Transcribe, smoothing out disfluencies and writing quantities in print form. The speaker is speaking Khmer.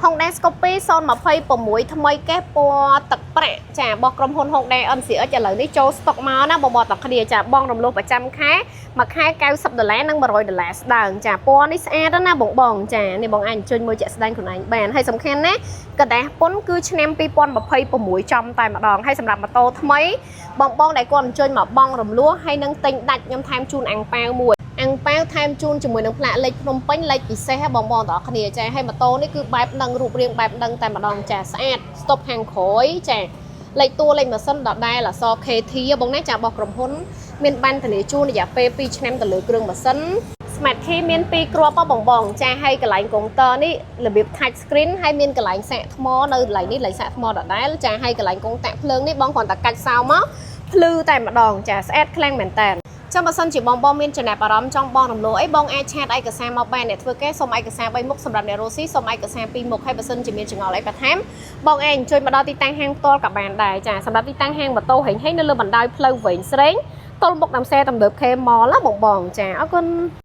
Honda Scoopy 026ថ្មីកេះពណ៌ទឹកប្រាក់ចារបស់ក្រុមហ៊ុន Honda NCX ឥឡូវនេះចូលស្តុកមកណាបងប្អូនទាំងគ្នាចាបងរំលោះប្រចាំខែមួយខែ90ដុល្លារនិង100ដុល្លារស្ដើងចាពណ៌នេះស្អាតណាស់បងបងចានេះបងអាចអញ្ជើញមួយជាក់ស្ដែងខ្លួនឯងបានហើយសំខាន់ណាក្រដាសពន្ធគឺឆ្នាំ2026ចំតែម្ដងហើយសម្រាប់ម៉ូតូថ្មីបងបងដែលគាត់អញ្ជើញមកបងរំលោះហើយនឹងទិញដាច់ខ្ញុំថែមជូនអាំងប៉ាវមួយអាំងប៉ាវថែមជូនជាមួយនឹងផ្លាកលេខភ្នំពេញលេខពិសេសហ៎បងបងទាំងអស់គ្នាចាហើយម៉ូតូនេះគឺបែបដឹងរូបរាងបែបដឹងតែម្ដងចាស្អាតស្តុបខាងក្រោយចាលេខតួលេខម៉ាស៊ីនដដែលអក្សរ KT បងណាចារបស់ក្រុមហ៊ុនមានបានធានាជូនរយៈពេល2ឆ្នាំទៅលើគ្រឿងម៉ាស៊ីន Smart Key មាន2គ្រាប់ហ៎បងបងចាហើយកន្លែងកុងទ័រនេះរបៀប touch screen ហើយមានកន្លែងសាកថ្មនៅកន្លែងនេះកន្លែងសាកថ្មដដែលចាហើយកន្លែងកុងតាក់ភ្លើងនេះបងគ្រាន់តែកាច់សោមកភ្លឺតែម្ដងចាស្អាតខ្លាំងមែនតើចាំបើសិនជាបងបងមានចំណាប់អារម្មណ៍ចង់បងរំលោះអីបងអាច chat ឯកសារមកបានអ្នកធ្វើការសូមឯកសារ3មុខសម្រាប់អ្នករស់ស៊ីសូមឯកសារ2មុខហើយបើសិនជាមានចម្ងល់អីបន្ថែមបងអាចអញ្ជើញមកដល់ទីតាំងហាងផ្ទាល់ក៏បានដែរចាសម្រាប់ទីតាំងហាងម៉ូតូហេងហេងនៅលើបណ្ដោយផ្លូវវែងស្រេងទល់មុខដើមសេទំនើប K Mall ណាបងបងចាអរគុណ។